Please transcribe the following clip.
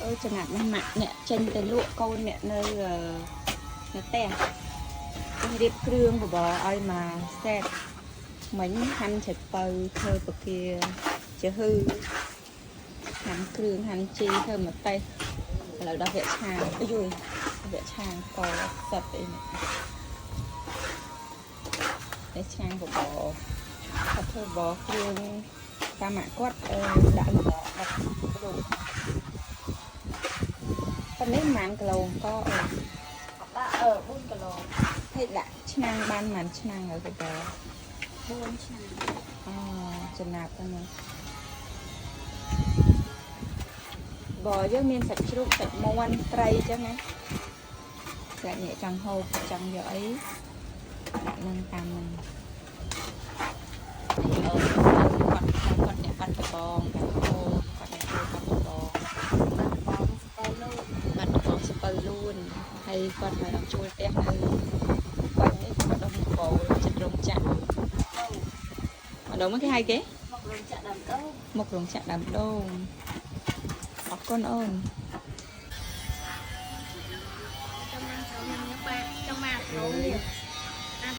អឺចំណាត់ណាស់ម៉ាក់អ្នកចេញទៅលក់កូនអ្នកនៅអឺនៅផ្ទះចេះរៀបគ្រឿងបបរឲ្យមកសេតមិញហាន់ជ្រពៅធ្វើពគាជាហឺហាន់គ្រឿងហាន់ជីធ្វើម្ទេសឥឡូវដល់វគ្គឆាអាយយវគ្គឆាកសិតអីនេះនេះឆាបបរគាត់ធ្វើបបរគ្រឿងតាមម៉ាក់គាត់អឺដាក់លដ10គីឡូ ប៉ុណ្នេះប្រហែលគីឡូអង្គអើ ដាក់អឺ4គីឡូ ហើយដាក់ឆ្នាំងបានប្រហែលឆ្នាំងហើយក៏បើ 4ឆ្នាំ អូចំណាប់ហ្នឹងណាបើយើងមានសាច់ជ្រូកសាច់មាន់ត្រីអញ្ចឹងណាស្រាប់អ្នកចង់ហូបចង់យកអីដាក់នឹងតាមនឹងនេះអូនគាត់គាត់អ្នកបាត់ដបងបងប្អូនគាត់អ្នកចូលបាត់ដបង បាត់បងស្ពៅលូ បាត់ដំបងសពៅលួនហើយគាត់មកជួលផ្ទះនៅបាញ់នេះគាត់ដុំកោចិត្តរោងចក្រម្ដងមកគេហៅគេ មករោងចក្រដើមដូង មុខរោងចក្រដើមដូងអរគុណអូន ចាំណាចូលញ៉ាំបាចង់មករោងនេះ